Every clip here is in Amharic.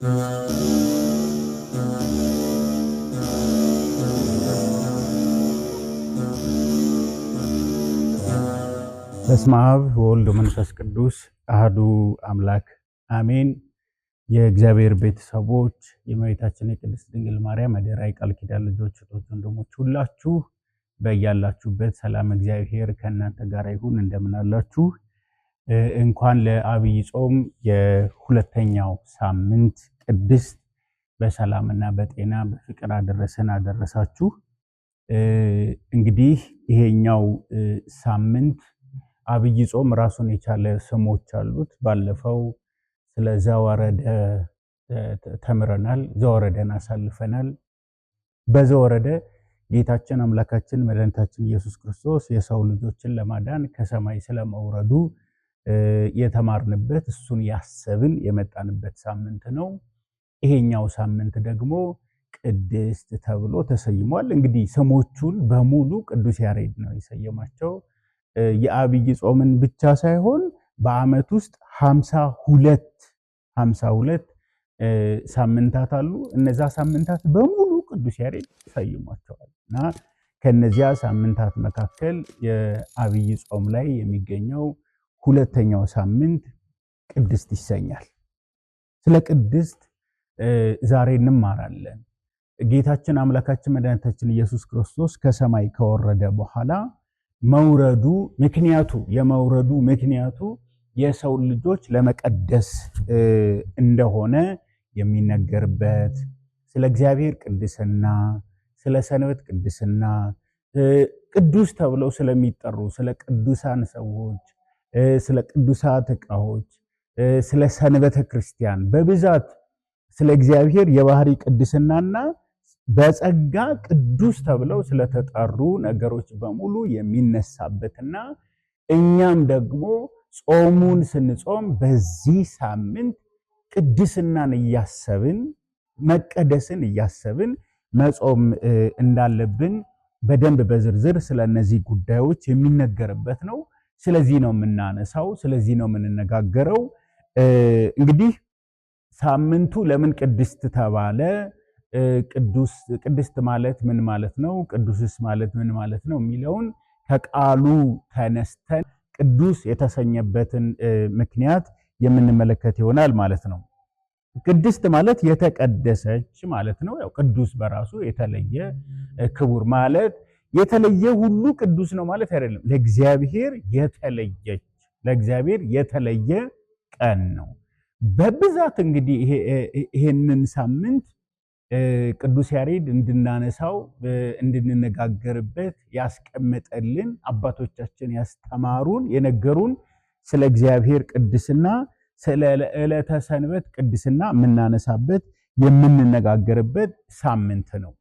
በስመ አብ ወወልድ ወመንፈስ ቅዱስ አህዱ አምላክ አሜን። የእግዚአብሔር ቤተሰቦች የእመቤታችን የቅድስት ድንግል ማርያም አደራ የቃል ኪዳን ልጆች፣ እህቶች፣ ወንድሞች ሁላችሁ በያላችሁበት ሰላም እግዚአብሔር ከእናንተ ጋር ይሁን። እንደምን አላችሁ? እንኳን ለዐቢይ ጾም የሁለተኛው ሳምንት ቅድስት በሰላምና በጤና በፍቅር አደረሰን አደረሳችሁ። እንግዲህ ይሄኛው ሳምንት ዐቢይ ጾም ራሱን የቻለ ስሞች አሉት። ባለፈው ስለ ዘወረደ ተምረናል። ዘወረደን አሳልፈናል። በዘወረደ ጌታችን አምላካችን መድኃኒታችን ኢየሱስ ክርስቶስ የሰው ልጆችን ለማዳን ከሰማይ ስለመውረዱ የተማርንበት እሱን ያሰብን የመጣንበት ሳምንት ነው። ይሄኛው ሳምንት ደግሞ ቅድስት ተብሎ ተሰይሟል። እንግዲህ ስሞቹን በሙሉ ቅዱስ ያሬድ ነው የሰየማቸው። የዐቢይ ጾምን ብቻ ሳይሆን በዓመት ውስጥ 52 ሳምንታት አሉ። እነዛ ሳምንታት በሙሉ ቅዱስ ያሬድ ሰይሟቸዋል እና ከነዚያ ሳምንታት መካከል የዐቢይ ጾም ላይ የሚገኘው ሁለተኛው ሳምንት ቅድስት ይሰኛል። ስለ ቅድስት ዛሬ እንማራለን። ጌታችን አምላካችን መድኃኒታችን ኢየሱስ ክርስቶስ ከሰማይ ከወረደ በኋላ መውረዱ ምክንያቱ የመውረዱ ምክንያቱ የሰው ልጆች ለመቀደስ እንደሆነ የሚነገርበት ስለ እግዚአብሔር ቅድስና፣ ስለ ሰንበት ቅድስና፣ ቅዱስ ተብለው ስለሚጠሩ ስለ ቅዱሳን ሰዎች፣ ስለ ቅዱሳት ዕቃዎች፣ ስለ ሰንበተ ክርስቲያን በብዛት ስለ እግዚአብሔር የባህሪ ቅድስናና በጸጋ ቅዱስ ተብለው ስለተጠሩ ነገሮች በሙሉ የሚነሳበትና እኛም ደግሞ ጾሙን ስንጾም በዚህ ሳምንት ቅድስናን እያሰብን መቀደስን እያሰብን መጾም እንዳለብን በደንብ በዝርዝር ስለ እነዚህ ጉዳዮች የሚነገርበት ነው። ስለዚህ ነው የምናነሳው፣ ስለዚህ ነው የምንነጋገረው። እንግዲህ ሳምንቱ ለምን ቅድስት ተባለ? ቅድስት ማለት ምን ማለት ነው? ቅዱስስ ማለት ምን ማለት ነው? የሚለውን ከቃሉ ተነስተን ቅዱስ የተሰኘበትን ምክንያት የምንመለከት ይሆናል ማለት ነው። ቅድስት ማለት የተቀደሰች ማለት ነው። ያው ቅዱስ በራሱ የተለየ ክቡር ማለት የተለየ ሁሉ ቅዱስ ነው ማለት አይደለም። ለእግዚአብሔር የተለየች ለእግዚአብሔር የተለየ ቀን ነው። በብዛት እንግዲህ ይሄንን ሳምንት ቅዱስ ያሬድ እንድናነሳው እንድንነጋገርበት ያስቀመጠልን አባቶቻችን ያስተማሩን የነገሩን ስለ እግዚአብሔር ቅድስና ስለ ዕለተ ሰንበት ቅድስና የምናነሳበት የምንነጋገርበት ሳምንት ነው።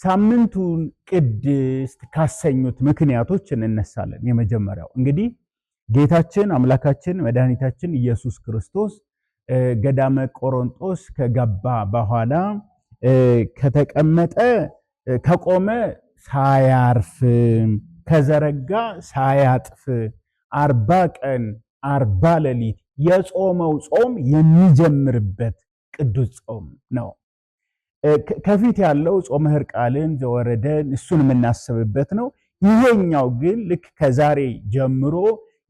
ሳምንቱን ቅድስት ካሰኙት ምክንያቶች እንነሳለን። የመጀመሪያው እንግዲህ ጌታችን አምላካችን መድኃኒታችን ኢየሱስ ክርስቶስ ገዳመ ቆሮንጦስ ከገባ በኋላ ከተቀመጠ ከቆመ ሳያርፍ ከዘረጋ ሳያጥፍ 40 ቀን 40 ሌሊት የጾመው ጾም የሚጀምርበት ቅዱስ ጾም ነው። ከፊት ያለው ጾመ ሕርቃልን ዘወረደን እሱን የምናስብበት ነው። ይሄኛው ግን ልክ ከዛሬ ጀምሮ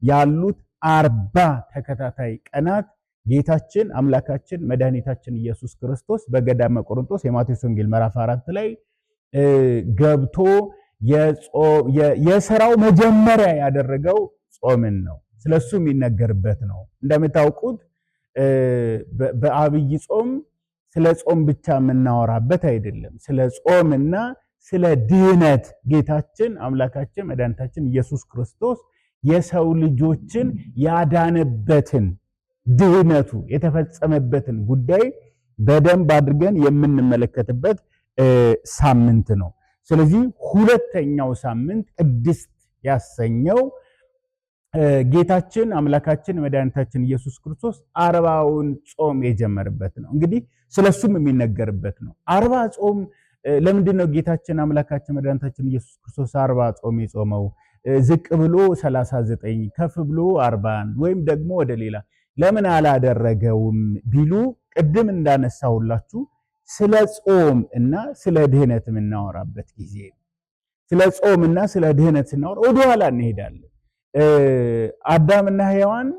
ያሉት 40 ተከታታይ ቀናት ጌታችን አምላካችን መድኃኒታችን ኢየሱስ ክርስቶስ በገዳመ ቆሮንቶስ የማቴዎስ ወንጌል ምዕራፍ 4 ላይ ገብቶ የስራው መጀመሪያ ያደረገው ጾምን ነው። ስለሱ የሚነገርበት ነው። እንደምታውቁት በዐቢይ ጾም ስለ ጾም ብቻ የምናወራበት አይደለም። ስለ ጾምና ስለ ድህነት ጌታችን አምላካችን መድኃኒታችን ኢየሱስ ክርስቶስ የሰው ልጆችን ያዳነበትን ድህነቱ የተፈጸመበትን ጉዳይ በደንብ አድርገን የምንመለከትበት ሳምንት ነው። ስለዚህ ሁለተኛው ሳምንት ቅድስት ያሰኘው ጌታችን አምላካችን መድኃኒታችን ኢየሱስ ክርስቶስ 40ውን ጾም የጀመረበት ነው። እንግዲህ ስለሱም የሚነገርበት ነው። 40 ጾም ለምንድን ነው ጌታችን አምላካችን መድኃኒታችን ኢየሱስ ክርስቶስ 40 ጾም የጾመው? ዝቅ ብሎ 39 ከፍ ብሎ 41 ወይም ደግሞ ወደ ሌላ ለምን አላደረገውም ቢሉ ቅድም እንዳነሳሁላችሁ ስለ ጾም እና ስለ ድህነት የምናወራበት ጊዜ ነው። ስለ ጾም እና ስለ ድህነት ስናወራ ወደኋላ እንሄዳለን። አዳምና ሔዋን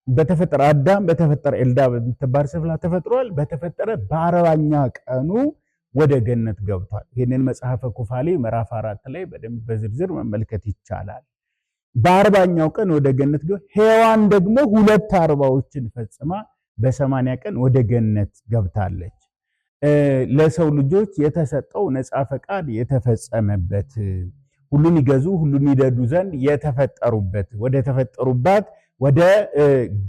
በተፈጠረ አዳም በተፈጠረ ኤልዳ በምትባል ስፍራ ተፈጥሯል። በተፈጠረ በ40ኛ ቀኑ ወደ ገነት ገብቷል። ይህንን መጽሐፈ ኩፋሌ ምዕራፍ 4 ላይ በደንብ በዝርዝር መመልከት ይቻላል። በ40ኛው ቀን ወደ ገነት ገብቷል። ሔዋን ደግሞ 2 አርባዎችን ፈጽማ በ80 ቀን ወደ ገነት ገብታለች። ለሰው ልጆች የተሰጠው ነፃ ፈቃድ የተፈጸመበት፣ ሁሉን ይገዙ ሁሉን ይደዱ ዘንድ የተፈጠሩበት፣ ወደ ተፈጠሩባት ወደ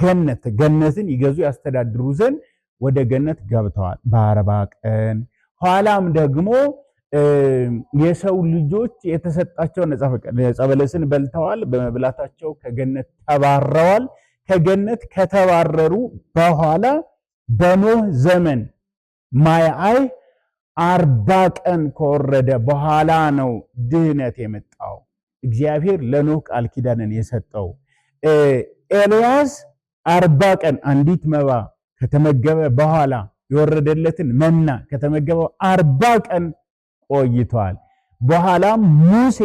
ገነት ገነትን ይገዙ ያስተዳድሩ ዘንድ ወደ ገነት ገብተዋል በ40 ቀን። ኋላም ደግሞ የሰው ልጆች የተሰጣቸው ነፃ ፈቃድ ዕፀ በለስን በልተዋል። በመብላታቸው ከገነት ተባረዋል። ከገነት ከተባረሩ በኋላ በኖህ ዘመን ማየ አይህ 40 ቀን ከወረደ በኋላ ነው ድህነት የመጣው። እግዚአብሔር ለኖህ ቃል ኪዳንን የሰጠው። ኤልያስ 40 ቀን አንዲት መባ ከተመገበ በኋላ የወረደለትን መና ከተመገበው 40 ቀን ቆይቷል። በኋላም ሙሴ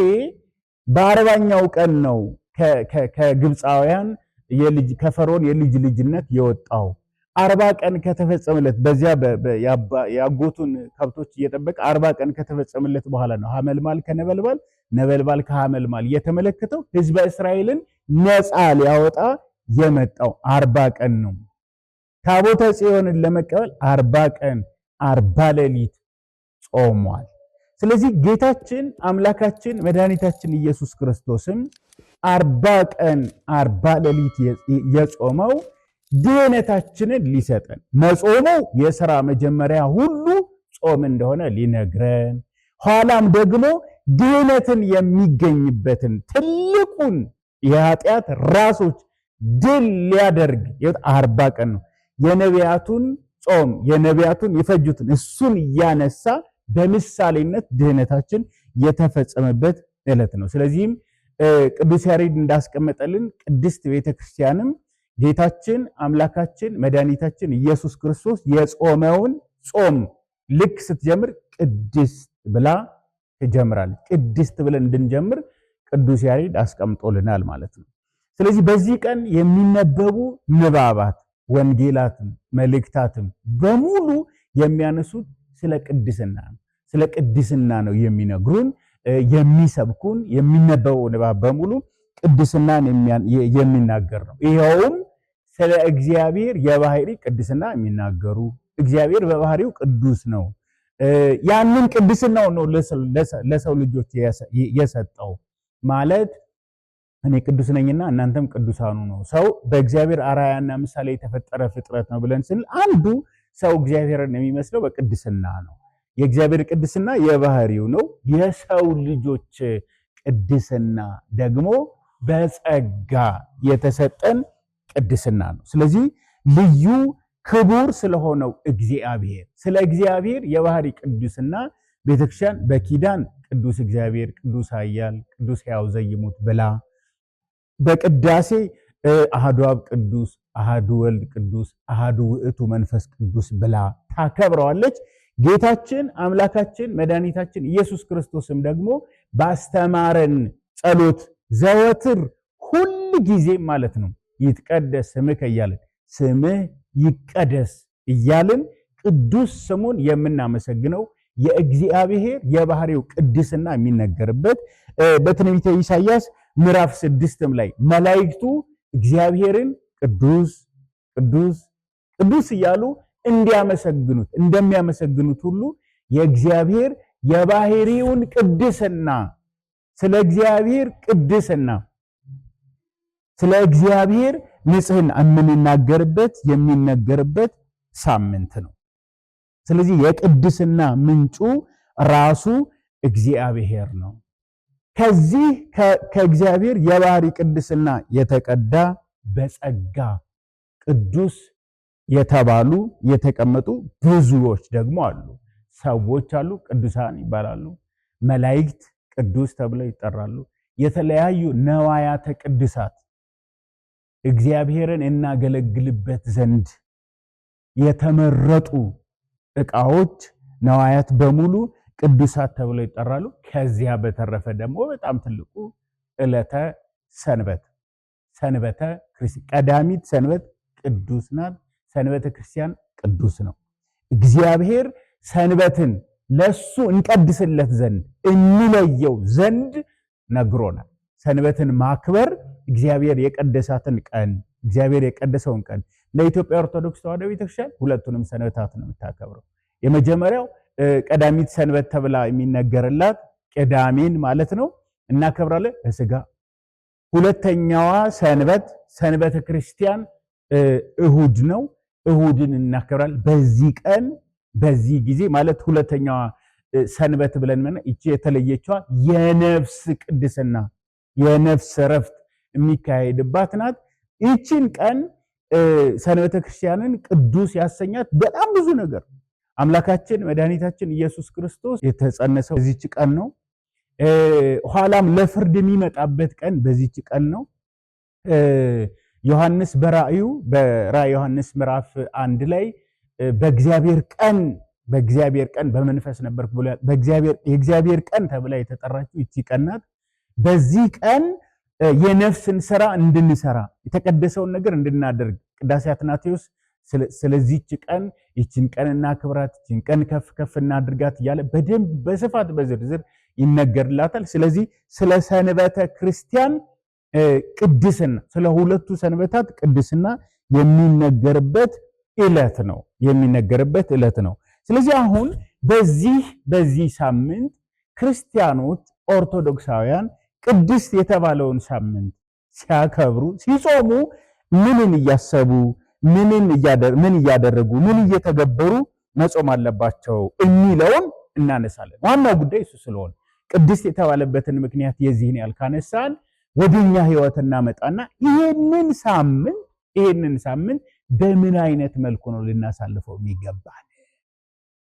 በ40ኛው ቀን ነው ከግብፃውያን ከፈርዖን የልጅ ልጅነት የወጣው። 40 ቀን ከተፈጸመለት በዚያ ያጎቱን ከብቶች እየጠበቀ 40 ቀን ከተፈጸመለት በኋላ ነው ሐመልማል ከነበልባል ነበልባል ከሐመልማል እየተመለከተው ሕዝበ እስራኤልን ነፃ ሊያወጣ የመጣው 40 ቀን ነው። ታቦተ ጽዮንን ለመቀበል 40 ቀን 40 ሌሊት ጾሟል። ስለዚህ ጌታችን አምላካችን መድኃኒታችን ኢየሱስ ክርስቶስም 40 ቀን 40 ሌሊት የጾመው ድህነታችንን ሊሰጠን፣ መጾሙ የሥራ መጀመሪያ ሁሉ ጾም እንደሆነ ሊነግረን፣ ኋላም ደግሞ ድህነትን የሚገኝበትን ትልቁን የኃጢአት ራሶች ድል ሊያደርግ 40 ቀን ነው። የነቢያቱን ጾም የነቢያቱን የፈጁትን እሱን እያነሳ በምሳሌነት ድህነታችን የተፈጸመበት ዕለት ነው። ስለዚህም ቅዱስ ያሬድ እንዳስቀመጠልን ቅድስት ቤተክርስቲያንም ጌታችን አምላካችን መድኃኒታችን ኢየሱስ ክርስቶስ የጾመውን ጾም ልክ ስትጀምር ቅድስት ብላ ትጀምራለች። ቅድስት ብለን እንድንጀምር ቅዱስ ያሬድ አስቀምጦልናል ማለት ነው። ስለዚህ በዚህ ቀን የሚነበቡ ንባባት ወንጌላትም መልእክታትም በሙሉ የሚያነሱት ስለ ቅድስና ነው። ስለ ቅድስና ነው የሚነግሩን፣ የሚሰብኩን። የሚነበበው ንባብ በሙሉ ቅድስናን የሚናገር ነው። ይኸውም ስለ እግዚአብሔር የባህሪ ቅድስና የሚናገሩ፣ እግዚአብሔር በባህሪው ቅዱስ ነው። ያንን ቅድስናው ነው ለሰው ልጆች የሰጠው። ማለት እኔ ቅዱስ ነኝና እናንተም ቅዱሳኑ ነው። ሰው በእግዚአብሔር አርአያና ምሳሌ የተፈጠረ ፍጥረት ነው ብለን ስንል አንዱ ሰው እግዚአብሔርን የሚመስለው በቅድስና ነው። የእግዚአብሔር ቅድስና የባህሪው ነው። የሰው ልጆች ቅድስና ደግሞ በጸጋ የተሰጠን ቅድስና ነው። ስለዚህ ልዩ ክቡር ስለሆነው እግዚአብሔር፣ ስለ እግዚአብሔር የባህሪ ቅዱስና ቤተክርስቲያን በኪዳን ቅዱስ እግዚአብሔር፣ ቅዱስ ኃያል፣ ቅዱስ ሕያው ዘይሙት ብላ፣ በቅዳሴ አሐዱ አብ ቅዱስ፣ አሐዱ ወልድ ቅዱስ፣ አሐዱ ውእቱ መንፈስ ቅዱስ ብላ ታከብረዋለች። ጌታችን አምላካችን መድኃኒታችን ኢየሱስ ክርስቶስም ደግሞ ባስተማረን ጸሎት ዘወትር ሁል ጊዜ ማለት ነው ይትቀደስ ስምከ እያልን፣ ስምህ ይቀደስ እያልን ቅዱስ ስሙን የምናመሰግነው የእግዚአብሔር የባህሪው ቅድስና የሚነገርበት፣ በትንቢተ ኢሳይያስ ምዕራፍ 6ም ላይ መላእክቱ እግዚአብሔርን ቅዱስ ቅዱስ ቅዱስ እያሉ እንዲያመሰግኑት እንደሚያመሰግኑት ሁሉ የእግዚአብሔር የባህሪውን ቅድስና፣ ስለ እግዚአብሔር ቅድስና፣ ስለ እግዚአብሔር ንጽህና የምንናገርበት የሚነገርበት ሳምንት ነው። ስለዚህ የቅድስና ምንጩ ራሱ እግዚአብሔር ነው። ከዚህ ከእግዚአብሔር የባህሪ ቅድስና የተቀዳ በጸጋ ቅዱስ የተባሉ የተቀመጡ ብዙዎች ደግሞ አሉ። ሰዎች አሉ፣ ቅዱሳን ይባላሉ። መላእክት ቅዱስ ተብለው ይጠራሉ። የተለያዩ ነዋያተ ቅዱሳት እግዚአብሔርን እናገለግልበት ዘንድ የተመረጡ ዕቃዎች ነዋያት በሙሉ ቅዱሳት ተብለው ይጠራሉ። ከዚያ በተረፈ ደግሞ በጣም ትልቁ ዕለተ ሰንበት፣ ሰንበተ ክርስቲያን፣ ቀዳሚት ሰንበት ቅዱስ ናት። ሰንበተ ክርስቲያን ቅዱስ ነው። እግዚአብሔር ሰንበትን ለሱ እንቀድስለት ዘንድ እንለየው ዘንድ ነግሮናል። ሰንበትን ማክበር እግዚአብሔር የቀደሳትን ቀን፣ እግዚአብሔር የቀደሰውን ቀን፣ ለኢትዮጵያ ኦርቶዶክስ ተዋሕዶ ቤተክርስቲያን ሁለቱንም ሰንበታት ነው የምታከብረው። የመጀመሪያው ቀዳሚት ሰንበት ተብላ የሚነገርላት ቅዳሜን ማለት ነው እናከብራለን በስጋ። ሁለተኛዋ ሰንበት ሰንበተ ክርስቲያን እሁድ ነው። እሁድን እናከብራለን። በዚህ ቀን በዚህ ጊዜ ማለት ሁለተኛዋ ሰንበት ብለን ምን እቺ የተለየችዋ የነፍስ ቅድስና የነፍስ ረፍት የሚካሄድባት ናት። ይቺን ቀን ሰንበተ ክርስቲያንን ቅዱስ ያሰኛት በጣም ብዙ ነገር፣ አምላካችን መድኃኒታችን ኢየሱስ ክርስቶስ የተጸነሰው በዚች ቀን ነው። ኋላም ለፍርድ የሚመጣበት ቀን በዚች ቀን ነው። ዮሐንስ በራእዩ በራእይ ዮሐንስ ምዕራፍ 1 ላይ በእግዚአብሔር ቀን፣ በእግዚአብሔር ቀን በመንፈስ ነበርኩ ብሎ በእግዚአብሔር የእግዚአብሔር ቀን ተብላ የተጠራችው ይቺ ቀን ናት። በዚህ ቀን የነፍስን ስራ እንድንሰራ የተቀደሰውን ነገር እንድናደርግ ቅዳሴ አትናቴዎስ ስለዚህች ቀን ይችን ቀን እናክብራት፣ ይችን ቀን ከፍ ከፍ እናድርጋት እያለ በደንብ በስፋት በዝርዝር ይነገርላታል። ስለዚህ ስለ ሰንበተ ክርስቲያን ቅድስና፣ ስለ ሁለቱ ሰንበታት ቅድስና የሚነገርበት ዕለት ነው፣ የሚነገርበት ዕለት ነው። ስለዚህ አሁን በዚህ ሳምንት ክርስቲያኖች ኦርቶዶክሳውያን ቅድስት የተባለውን ሳምንት ሲያከብሩ ሲጾሙ ምንን እያሰቡ ምን እያደረጉ ምን እየተገበሩ መጾም አለባቸው የሚለውን እናነሳለን። ዋናው ጉዳይ እሱ ስለሆነ ቅድስት የተባለበትን ምክንያት የዚህን ያህል ካነሳን ወደኛ ህይወት እናመጣና ይሄንን ሳምንት በምን አይነት መልኩ ነው ልናሳልፈው የሚገባን?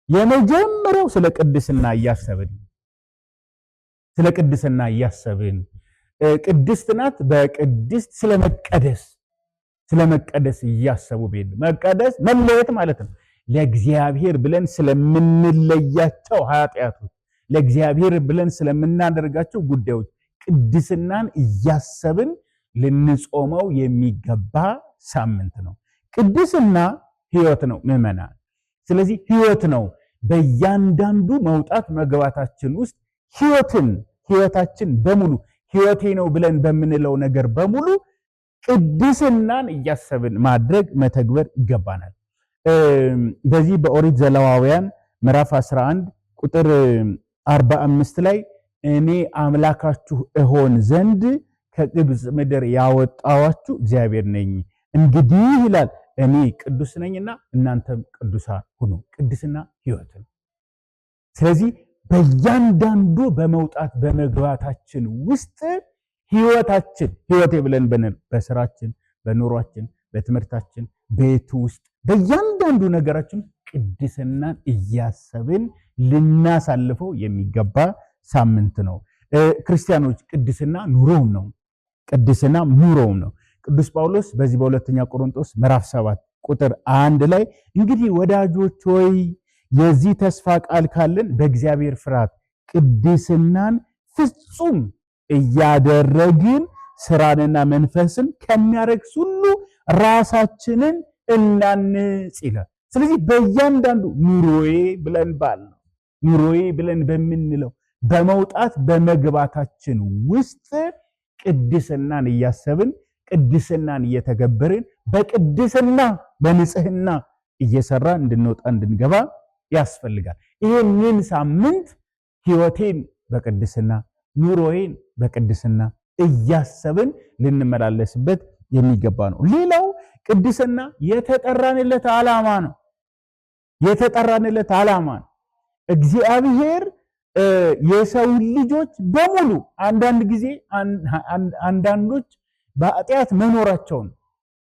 የመጀመሪያው ስለ ቅድስና እያሰብን ቅድስት ናት፣ በቅድስት ስለመቀደስ እያሰቡ ቢሄድ፣ መቀደስ መለየት ማለት ነው። ለእግዚአብሔር ብለን ስለምንለያቸው ኃጢአቶች፣ ለእግዚአብሔር ብለን ስለምናደርጋቸው ጉዳዮች ቅድስናን እያሰብን ልንጾመው የሚገባ ሳምንት ነው። ቅድስና ህይወት ነው ምዕመናን። ስለዚህ ህይወት ነው። በእያንዳንዱ መውጣት መግባታችን ውስጥ ህይወትን ህይወታችን በሙሉ ህይወቴ ነው ብለን በምንለው ነገር በሙሉ ቅድስናን እያሰብን ማድረግ መተግበር ይገባናል። በዚህ በኦሪት ዘሌዋውያን ምዕራፍ 11 ቁጥር 45 ላይ እኔ አምላካችሁ እሆን ዘንድ ከግብፅ ምድር ያወጣኋችሁ እግዚአብሔር ነኝ። እንግዲህ ይላል እኔ ቅዱስ ነኝና እናንተም ቅዱሳን ሁኑ። ቅድስና ህይወት ነው። ስለዚህ በእያንዳንዱ በመውጣት በመግባታችን ውስጥ ህይወታችን ህይወቴ ብለን በስራችን፣ በኑሯችን፣ በትምህርታችን፣ ቤቱ ውስጥ በእያንዳንዱ ነገራችን ቅድስናን እያሰብን ልናሳልፈው የሚገባ ሳምንት ነው። ክርስቲያኖች ቅድስና ኑሮውም ነው። ቅድስና ኑሮውም ነው። ቅዱስ ጳውሎስ በዚህ በሁለተኛ ቆሮንቶስ ምዕራፍ 7 ቁጥር 1 ላይ እንግዲህ ወዳጆች ሆይ የዚህ ተስፋ ቃል ካለን በእግዚአብሔር ፍርሃት ቅድስናን ፍጹም እያደረግን ስራንና መንፈስን ከሚያረክስ ሁሉ ራሳችንን እናንጽ ይላል። ስለዚህ በእያንዳንዱ ኑሮዬ ብለን ባልነው፣ ኑሮዬ ብለን በምንለው በመውጣት በመግባታችን ውስጥ ቅድስናን እያሰብን ቅድስናን እየተገበርን በቅድስና በንጽህና እየሰራን እንድንወጣ እንድንገባ ያስፈልጋል። ይህንን ሳምንት ህይወቴን በቅድስና ኑሮዬን በቅድስና እያሰብን ልንመላለስበት የሚገባ ነው። ሌላው ቅድስና የተጠራንለት ዓላማ ነው። የተጠራንለት ዓላማ ነው። እግዚአብሔር የሰው ልጆች በሙሉ አንዳንድ ጊዜ አንዳንዶች በኃጢአት መኖራቸውን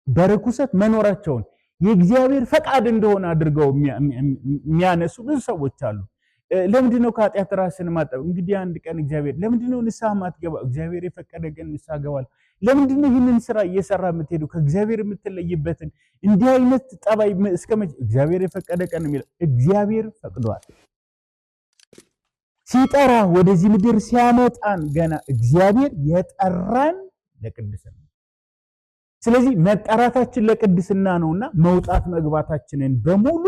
በርኩሰት መኖራቸውን የእግዚአብሔር ፈቃድ እንደሆነ አድርገው የሚያነሱ ብዙ ሰዎች አሉ። ለምንድን ነው ከኃጢአት ራስን ማጠብ? እንግዲህ አንድ ቀን እግዚአብሔር ለምንድን ነው ንስሐ ማትገባ? እግዚአብሔር የፈቀደ ቀን ንስሐ እገባለሁ። ለምንድን ነው ይህንን ስራ እየሰራ የምትሄዱ? ከእግዚአብሔር የምትለይበትን እንዲህ አይነት ጠባይ እስከ መቼ? እግዚአብሔር የፈቀደ ቀን የሚለው እግዚአብሔር ፈቅዷል። ሲጠራ ወደዚህ ምድር ሲያመጣን ገና እግዚአብሔር የጠራን ለቅድስና። ስለዚህ መጠራታችን ለቅድስና ነውና መውጣት መግባታችንን በሙሉ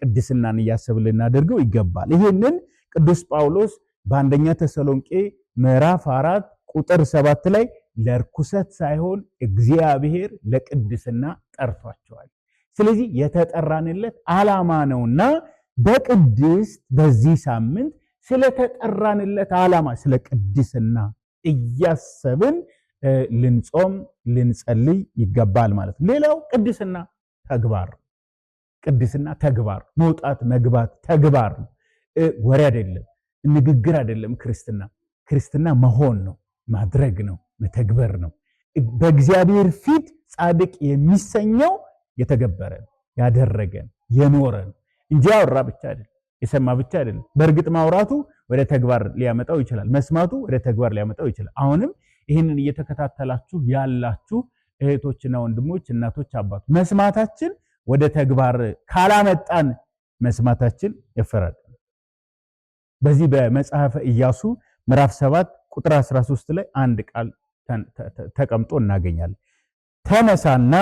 ቅድስናን እያሰብን ልናደርገው ይገባል። ይሄንን ቅዱስ ጳውሎስ በአንደኛ ተሰሎንቄ ምዕራፍ 4 ቁጥር 7 ላይ ለርኩሰት ሳይሆን እግዚአብሔር ለቅድስና ጠርቷቸዋል። ስለዚህ የተጠራንለት ዓላማ ነውና በቅድስት በዚህ ሳምንት ስለተጠራንለት ዓላማ ስለ ቅድስና እያሰብን ልንጾም ልንጸልይ ይገባል ማለት ነው። ሌላው ቅድስና ተግባር፣ ቅድስና ተግባር፣ መውጣት መግባት ተግባር ነው። ወሬ አይደለም፣ ንግግር አይደለም። ክርስትና መሆን ነው፣ ማድረግ ነው፣ መተግበር ነው። በእግዚአብሔር ፊት ጻድቅ የሚሰኘው የተገበረ ነው፣ ያደረገ ነው፣ የኖረ ነው እንጂ ያወራ ብቻ አይደለም፣ የሰማ ብቻ አይደለም። በእርግጥ ማውራቱ ወደ ተግባር ሊያመጣው ይችላል፣ መስማቱ ወደ ተግባር ሊያመጣው ይችላል። አሁንም ይህንን እየተከታተላችሁ ያላችሁ እህቶችና ወንድሞች፣ እናቶች፣ አባቶች መስማታችን ወደ ተግባር ካላመጣን መስማታችን ይፈረዳል። በዚህ በመጽሐፈ ኢያሱ ምዕራፍ 7 ቁጥር 13 ላይ አንድ ቃል ተቀምጦ እናገኛለን። ተነሳና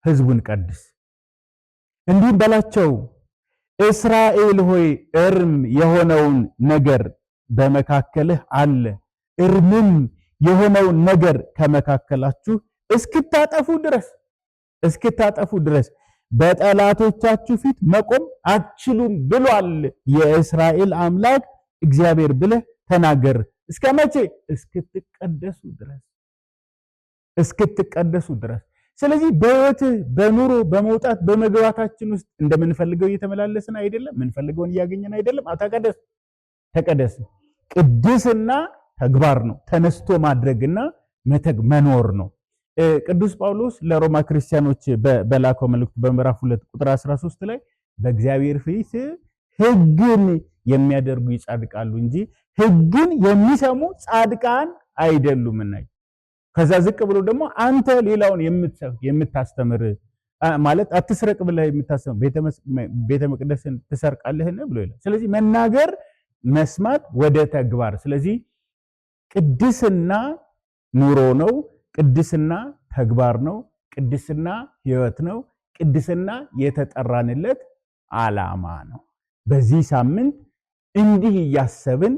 ሕዝቡን ቀድስ፣ እንዲህም በላቸው እስራኤል ሆይ እርም የሆነውን ነገር በመካከልህ አለ፣ እርምም የሆነውን ነገር ከመካከላችሁ እስክታጠፉ ድረስ በጠላቶቻችሁ ፊት መቆም አትችሉም ብሏል የእስራኤል አምላክ እግዚአብሔር ብለህ ተናገር። እስከ መቼ? እስክትቀደሱ ድረስ፣ እስክትቀደሱ ድረስ። ስለዚህ በህይወት በኑሮ በመውጣት በመግባታችን ውስጥ እንደምንፈልገው እየተመላለስን አይደለም፣ ምንፈልገውን እያገኘን አይደለም። ተቀደስ፣ ተቀደስ። ቅድስና ተግባር ነው፣ ተነስቶ ማድረግና መኖር ነው። ቅዱስ ጳውሎስ ለሮማ ክርስቲያኖች በላከው መልእክቱ በምዕራፍ 2 ቁጥር 13 ላይ በእግዚአብሔር ፊት ሕግን የሚያደርጉ ይጻድቃሉ እንጂ ሕግን የሚሰሙ ጻድቃን አይደሉምና። ከዛ ዝቅ ብሎ ደግሞ አንተ ሌላውን የምትሰብክ የምታስተምር ማለት አትስረቅ ብለህ የምታስተምር ቤተ መቅደስን ትሰርቃለህን ብሎ ይላል። ስለዚህ መናገር፣ መስማት ወደ ተግባር። ስለዚህ ቅድስና ኑሮ ነው። ቅድስና ተግባር ነው። ቅድስና ህይወት ነው። ቅድስና የተጠራንለት ዓላማ ነው። በዚህ ሳምንት እንዲህ እያሰብን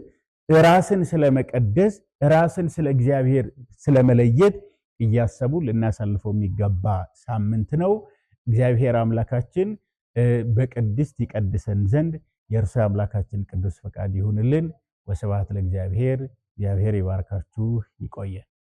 ራስን ስለመቀደስ ራስን ስለ እግዚአብሔር ስለመለየት እያሰቡ ልናሳልፈው የሚገባ ሳምንት ነው። እግዚአብሔር አምላካችን በቅድስት ይቀድሰን ዘንድ የእርሱ አምላካችን ቅዱስ ፈቃድ ይሁንልን። ወስብሐት ለእግዚአብሔር። እግዚአብሔር ይባርካችሁ። ይቆየን።